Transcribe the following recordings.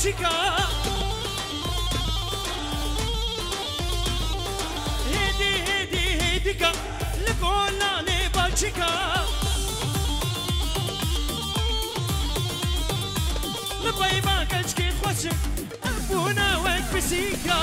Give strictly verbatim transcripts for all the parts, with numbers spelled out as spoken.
Çika. Hêdî, hêdî, hêdîka li kolanê Balçika. Li peyva keçkê xweşik, em bûne wek pisîka.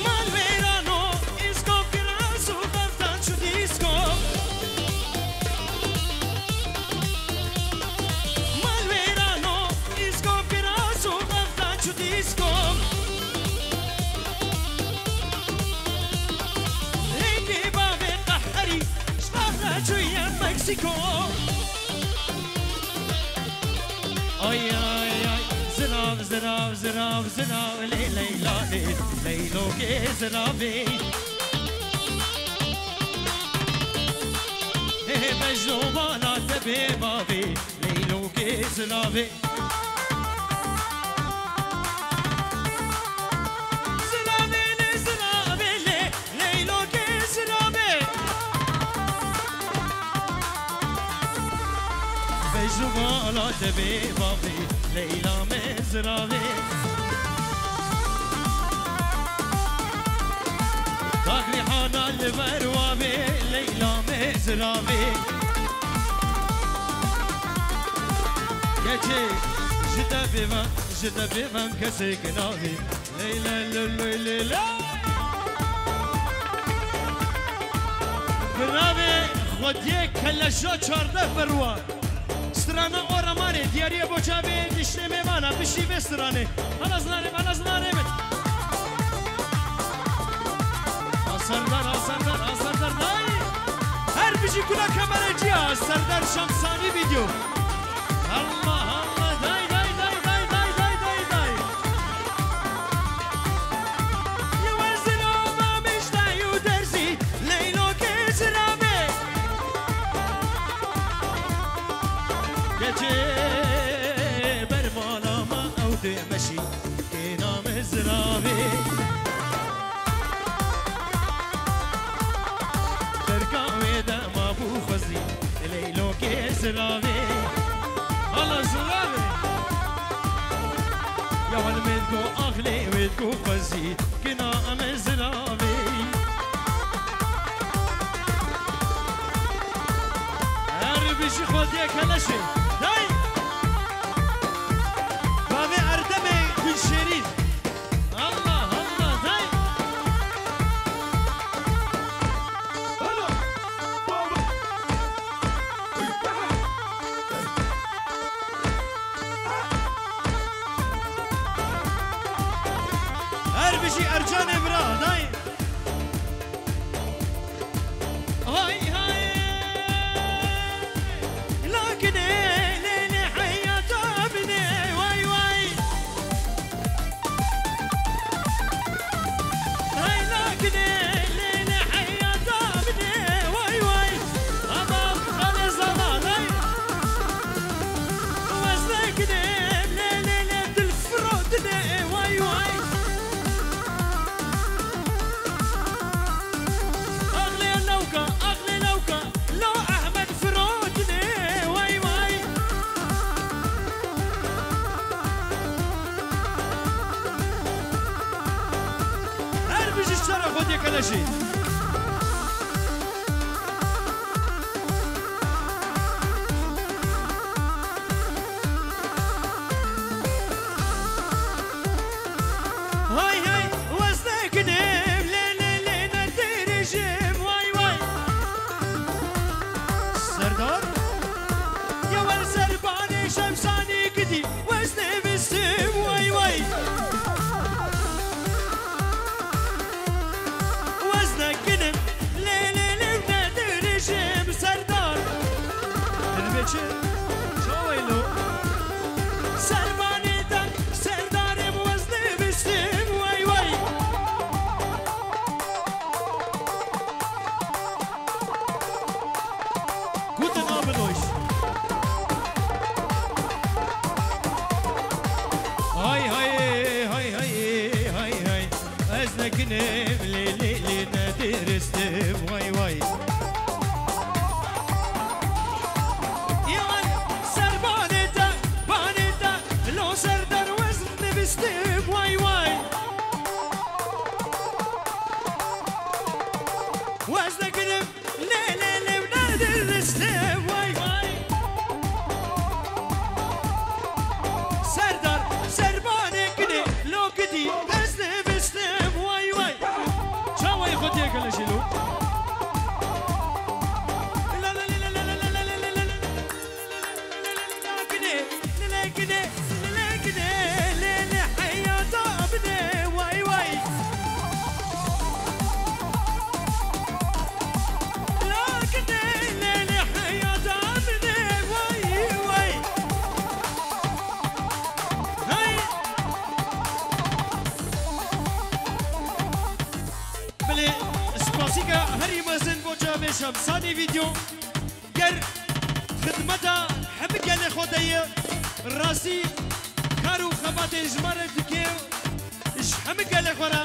Malwêrano, îsko kiras û xeftan çu dîsko. Malwêrano, îsko kiras û xeftan çu dîsko. Hêdî bavê qeherî, ji qehre çûye Meksîko. Ay, ay, ay, zirav, zirav, zirav, zirav, lê Leyla lê, Leylokê ziravê. Ê Mecnû bala te bê bavê, Leylokê ziravê. Ziravê lê, ziravê lê, Leylokê ziravê. Mecnû bala te bê bavê, Leyla me ziravê. Daxlî hana li ber wavê, Leyla me ziravê. Keçê ji te bêvan, ji te bêvan kesek navê. Leyla, ley, ley, ley, ley. Bi navê Xwediyê Keleşo çardeh berwa. Strana Oramarê, diyariye bo çavê diştê mêvana, bişî vê stranê. Ala zinarê, ala zinarê min. A Serdar, a Serdar, a Serdar, day. Her bijî kula kemerê ciya, Serdar Şamsanî video. Allah, Allah, day, day, day. Li we zirava miştay û derzî, Leylokê ziravê. Keçê ber mala me ew dê meşî, kêna me ziravê. Derka wê de ma bû xwezî, Leylokê ziravê. Hala ziravê. Ya hal me go axlê wê go xwezî, kina me ziravê. Her bijî Xwediyê Keleşê. Day! Bavê Erdemê Gulşêrîn. Allah, Allah, day! Her bijî Ercanê bira, day! Hay hay. Lakinê lê lê heyata binê, way way. Hay lakinê lê lê heyata binê, way way. Ama xalê zamanay. Weznekinê lê lê lê dil firodinê, way way. Axlê lewka, axlê lewka, lo Ehmed firotinê, way way. Her bijî şera Xwediyê Keleşî. Hay hay, weznekinim, lê lê lê, ne dirêjim, way way. Serdar, ya wer serbanê şemsanî gidî, wezne bistim, way way. Weznekinim, lê lê lê, ne dirêjim, Serdar. Dilbê çi? Çaweylo. Serbanê dan, Serdarê bi wezne bistim, way way. Nekinim lê lê lê nediristim way way. Yan ser banê te, banê te, lo ser derwez nivîstim way way. Wez nekinim lê lê lê nediristim way way. Serdar, serbanê kinê, lo gidî, ez nivîstim way way. Çawayê xwe têkele jî lo. La la la la la la la la la la la la. Lê lê kinê, lê lê kinê, lê lê kinê, lê lê heyata binê, way way. La kinê, lê lê heyata binê, way way. Hey. Belê, spasîka herî mezin bo çavê Şemsanê Vîdyo. Ger xidmeta hemî gelê xwe de ye, rastî kar û xebatê ji me re dike, ji hemî gelê xwe re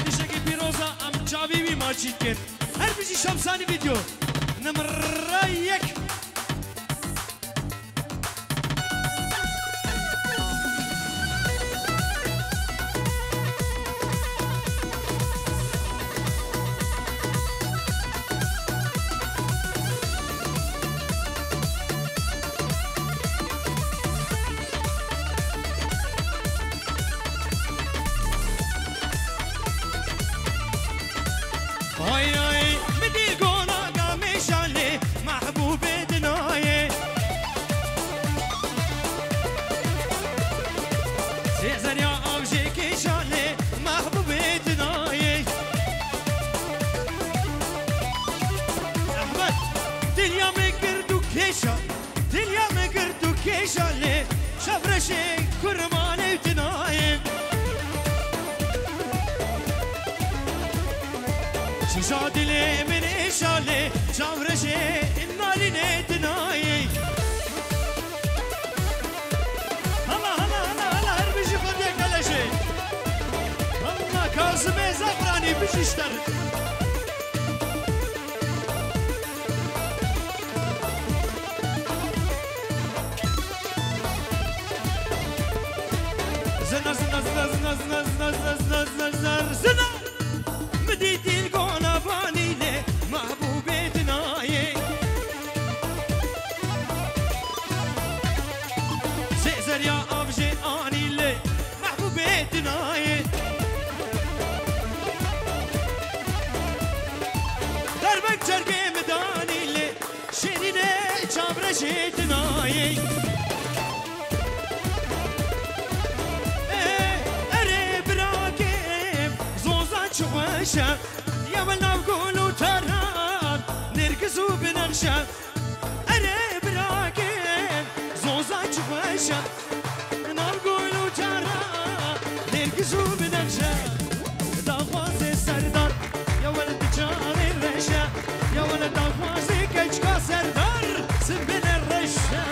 tiştekî pîroz e, em çavî wî maçî dikin. Her bijî Şemsanî Vîdyo, nimre yek. Ay ay, min dî gona gamê şalê, mehbûbê dinayê. Sêzerya avjê kêşalê, mehbûbê dinayê. Ehmed, dilya me gird û kêşa. Dilya me gird û kêşa lê, çavreşê kurmanê tinayê. Şişa dilê min êşa lê, çavreşê nalînê tinayê. Hala, hala, hala, hala, her bijî xwediyê keleşê. Hala, Kazimê Zafranî bijîşter. Zina, zina, zina, zina. Mi dî dîl gona banî lê mehbûbê dinayê. Sê zerya av jê anî lê mehbûbê dinayê. Derbek cergê mi danî lê şêrînê çavreşê dinayê. Ê, erê birakê, zoza çi xweş e. Ya we nav gul û taran, nêrgiz û binexşe. Erê birakê, zoza çi xweş e. Nav gul û cara, nêrgiz û binexşe. Daxwazê serdar, ya we li çavê reş e. Ya we daxwazê keçka serdar, simbêle reş e.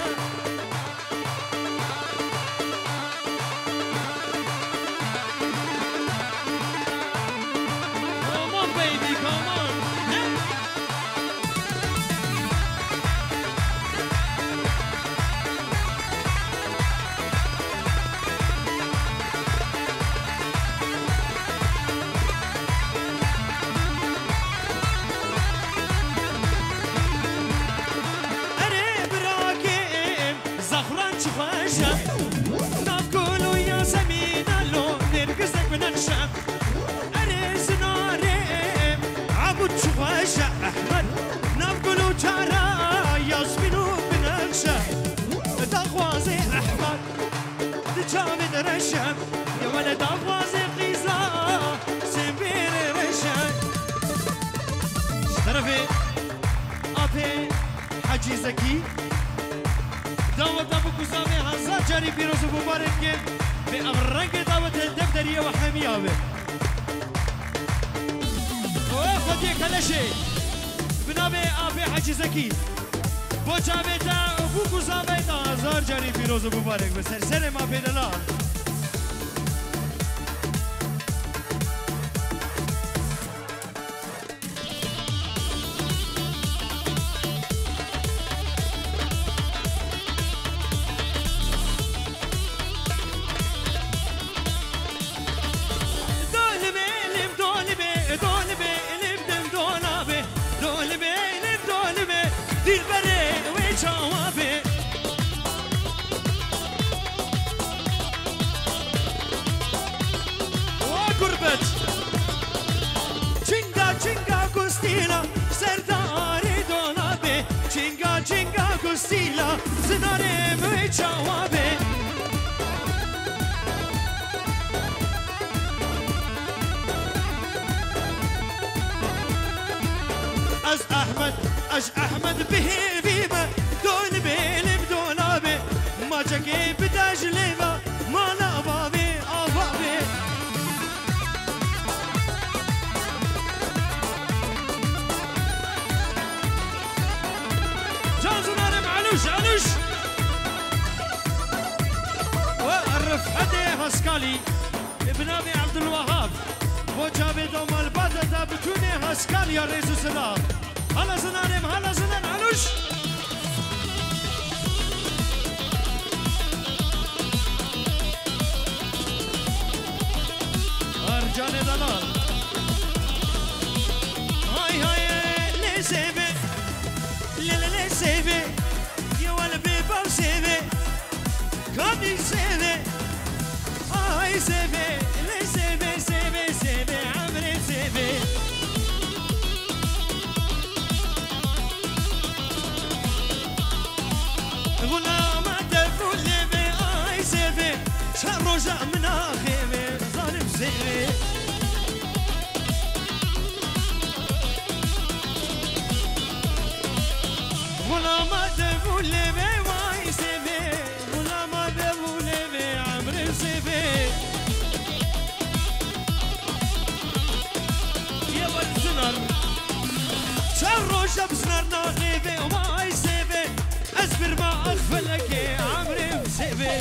Come on, baby, come on. Erê birakê, Zexran çi xweş e. Nav gul û yasemîn e, lo nêrgizek binexşe. Erê zinarê, Ebûd çi xweş e, Ehmed. Nav gul û çara, yasmîn û binexşe. Daxwazê Ehmed, di çavê de reş e. Ya wele daxwazê qîza, sembêrê reş e. Ji terefê Apê Hecî Zekî. Daweta bûk û zavê hezar carî pîroz û mubarek ke. Bê ev rengê dawetê dev deriyê we hemî ya be. Oye xwediyê keleşê. Bi navê Apê Hecî Zekî. Bo çavê te bûk û zavê te hezar carî pîroz û mubarek be. Ser serê me Apê delal. Çawa be? Ez Ehmed, ez Ehmed bi hêvî me, don bêlim dona be. Macekê bide ji lêva, mana ava be, ava be. Can zinarê me, Elûş, Elûş. We Rifetê Heskalî, bi navê Ebdulwehab. Bo çavê domalbata da bütünê Heskaliya rêz û silav. Hala zinarê me, hala zinar, Elûş. Ercanê delal. Hay hay, lê zêvê. Lê lê lê zêvê. Yewel bê bav zêvê. Kanî zêvê. Ay zêvê. Lê zêvê, zêvê, zêvê. Emrê zêvê. Xulama devûlê vê, ay zêvê. Çar roja min axê vê, zalim zêvê. Xulama devûlê vê, vay zêvê. Xulama devûlê vê, emrê zêvê. Yê wal zinar. Çar roja bi zinar naxê vê, vay zêvê. Ez birma ex felekê, emrê zêvê.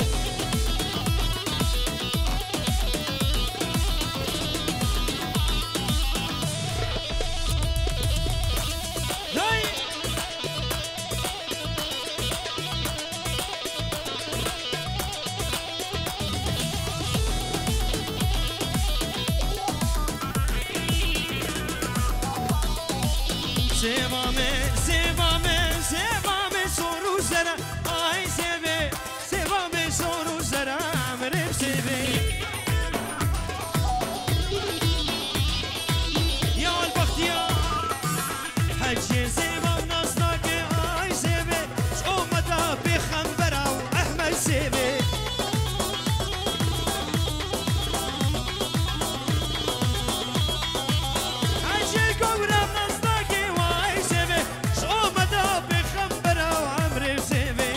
Day! Sêva me, sêva me, sêva me, sor û zere, ay zêvê. Sêva me, sor û zere, emrê zêvê. Ya Elbextiyar. Hecê zêva nas nake, ay zêvê. Ji ometa pêxembera û Ehmed zêvê. Hecê gowra nas nake, way zêvê. Ji ometa pêxembera û emrê zêvê.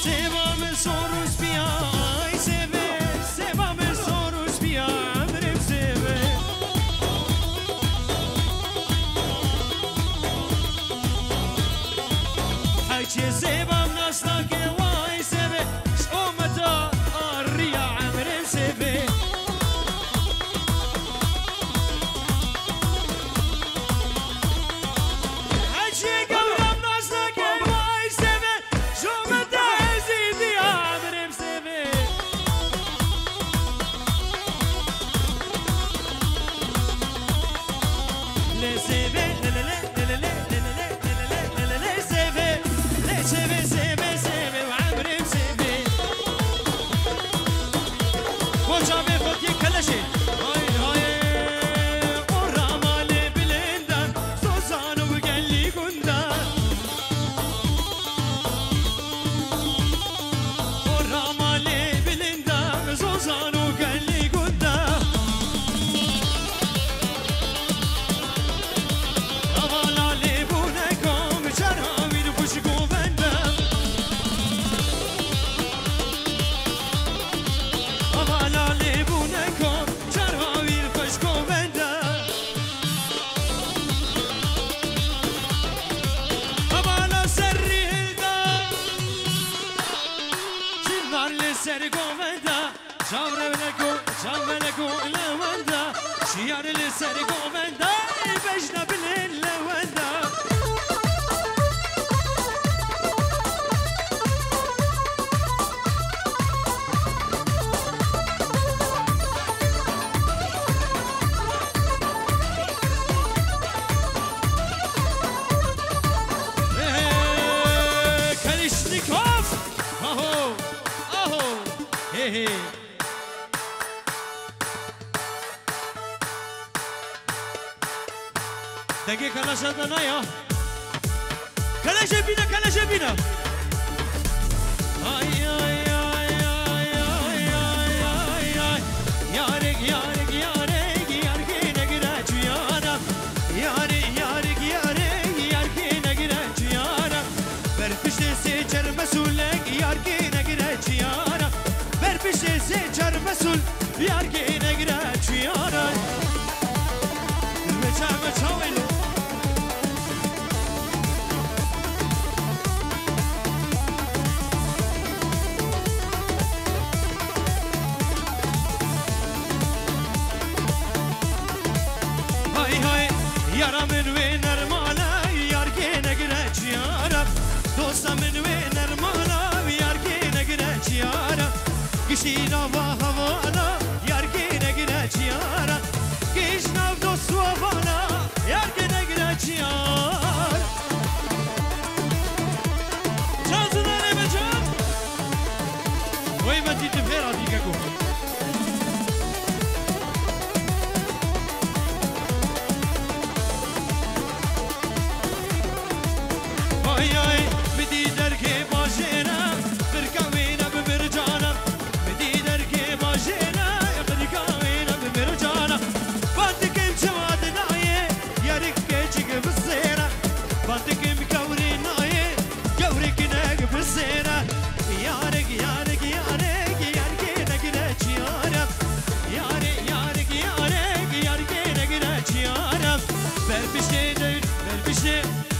Sêva min sor û spiya, ay sêvê, sêva min sor û spiya, emrê sêvê. Hecê sêva min nas nake, way sêvê, ji ometa a riya emrê sêvê. Hecê gewra min nas nake, way sêvê, ji ometa Ezîdiya emrê sêvê. Lê sêvê, lê lê lê, lê lê lê, lê lê lê, lê lê lê, lê lê lê, sêvê. Lê sêvê, sêvê, sêvê, emrê sêvê. Bo çavê xwe tê keleşê. Hay hay, o ramalê bilind e, zozan û gelî gund e. O ramalê bilind e, zozan û gelî gund e. Avala lê bûne kom, çar hawîr xweş govend e. Avala lê bûne kom, çar hawîr xweş govend e. Hevala serrî hilda, çinar li ser govenda, çav rewnek û çav melek û lewenda, şiyar li ser govenda, bejna bilên lewenda. Dengê keleşe de ne ya? Keleşe bîne, keleşe bîne. Ay, ay, ay. Yarek, yarek, yarek, yarkê negire çiyana. Yarê, yarek, yarek, yarkê negire çiyana. Ber piştê sê çer mesûlek yarkê negire çiyana. Ber piştê sê çer mesûl yarkê negire çiyana. Meça, meça weylo. Hay hay, yara min wê nermala, yarkê negire çiyara. Dosta min wê nermala, yarkê negire çiyara. Giştî nava hevala, yarkê negire çiyara. Giş nav dost û hevala, yarkê negire çiyara. Can zina ne be can. Wey me dî tu fêr hatî keko. Ay ay, mi dî dergê bajêre, qirka wê ne bi mircana. Mi dî dergê bajêre, qirka wê ne bi mircana. Van dikim çima dinayê, yerik keçik bi sêre. Van dikim kewrê nayê, Gewrê kinek bi sêre. Yarek, yarek, yarek, yarkê negire çiyara. Yarê, yarek, yarek, yarkê negire çiyara. Ber piştê de, ber piştê,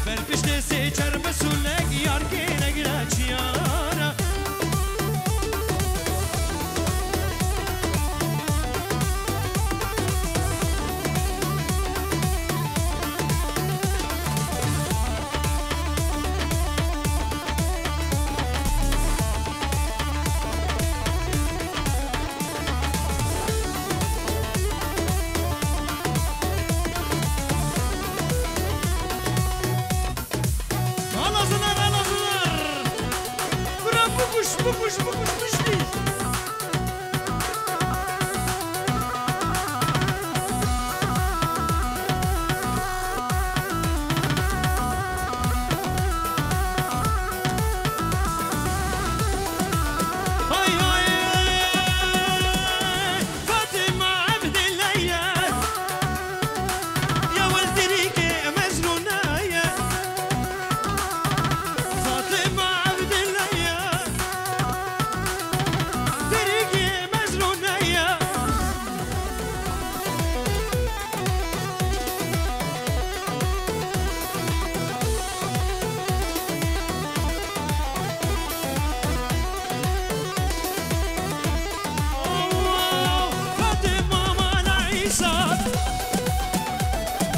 ber piştê sê çer mesûlek yarkê negire çiyara. Hala zinar, hala zinar. Bira bikuş, bikuş, bikuş, biştî. Hay hay. Fatima Abdillah ya. Ya weldirîkê Mecnûn ya. Fatima Abdillah ya. Derîkê Mecnûn ya. Fatima mala Îsa,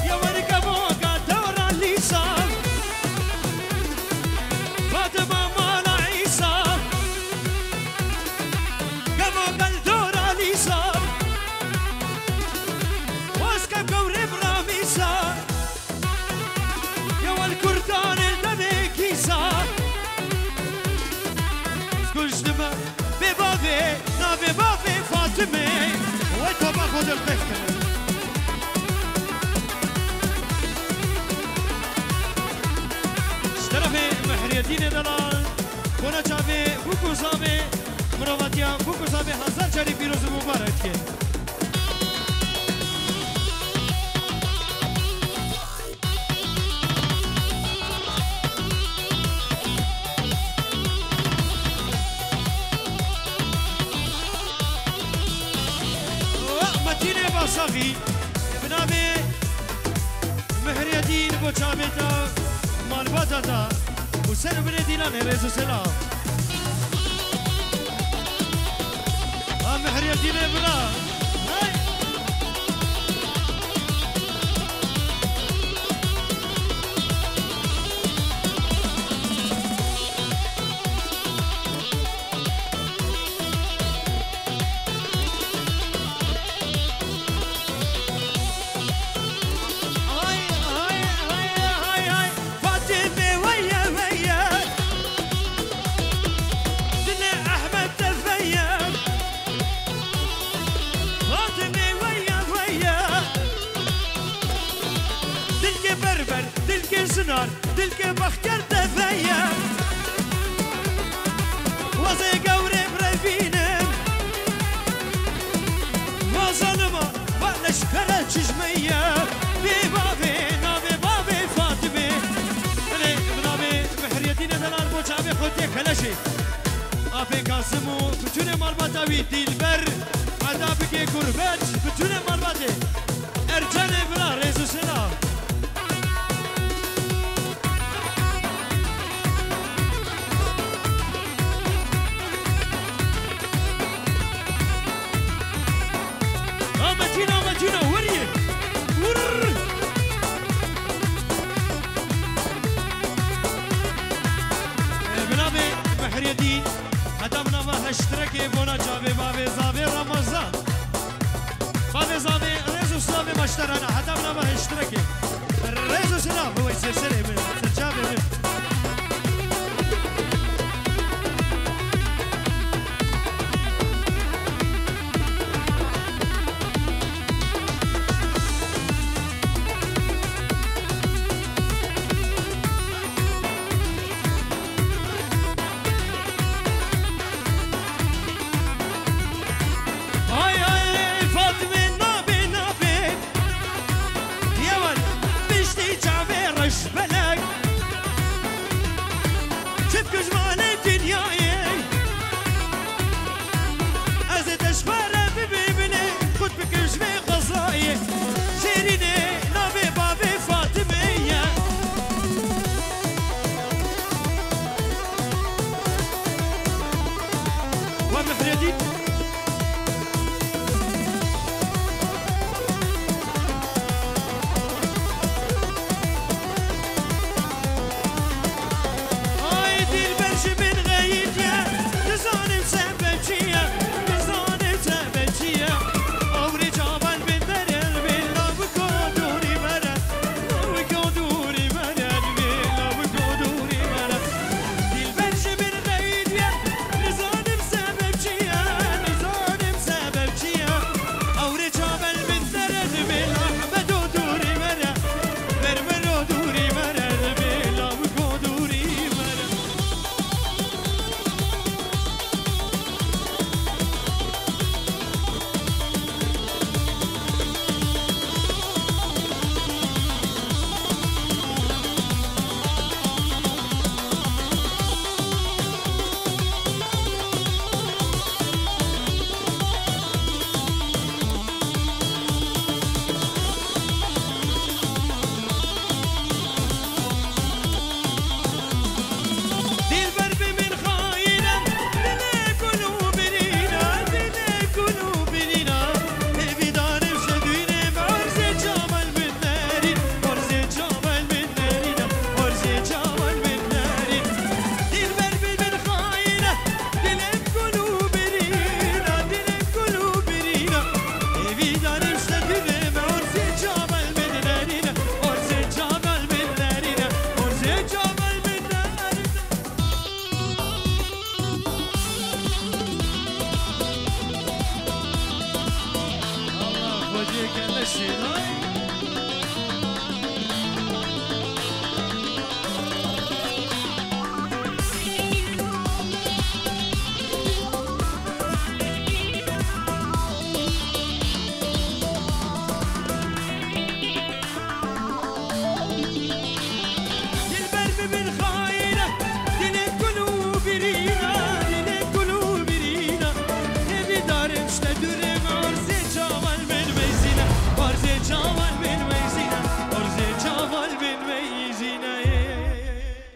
ya werke boka dewra Lîsa. Fatima mala Îsa, ya boka dewra Lîsa. Waska gewre bramîsa. Ya wel kurdanê demê kîsa. Kuştime bê bavê, navê bavê Fatime. We toba xwe dil qef kir. Ji terefê Mihriyedînê delal, bona çavê bûk û zavê, mirovatiya bûk û zavê hezar carî pîroz û mubarek dike. Metînê Basaxî, bi navê Mihriyedîn bo çavê te malbata te û ser û binê dîlanê rêz û selam. Ha Mihriyedînê bira. Hey! Hay, hay, hay, hay, hay. Fatime weye, weye. Dilê Ehmed te veye. Dilkê bexker deveye. Wezê gewrê birevîne. Vazanima, va leşkere çijmeye. Bê bavê, navê bavê Fatime. Ene, navê Mihriyetîne delal bo çavê xwe tê keleşê. Apê Kasim û bütünê malbata wî Dilber. Heta bike gurbet, bütünê malbatê. Ercanê vira, rêz û selam. Ametîna, Ametîna, weriyê. Wurr. E, binavê Mihriyedîn, heta binava heştirekê bona çavê bavê zavê Ramazan. Bavê zavê rêz û slavê maşterana, heta binava heştirekê. Rêz û silav, bi wey serserê min, serçavê min. Ay, ay, Fatime, nabê, nabê. Yewan, piştî çavê reş belek. Çi bikim ji malê dinyayê. Ez ê te ji xwe re bibî binê. Xwe dikim ji vê qezayê. Şêrînê navê bavê Fatime ye. We Mihredîn.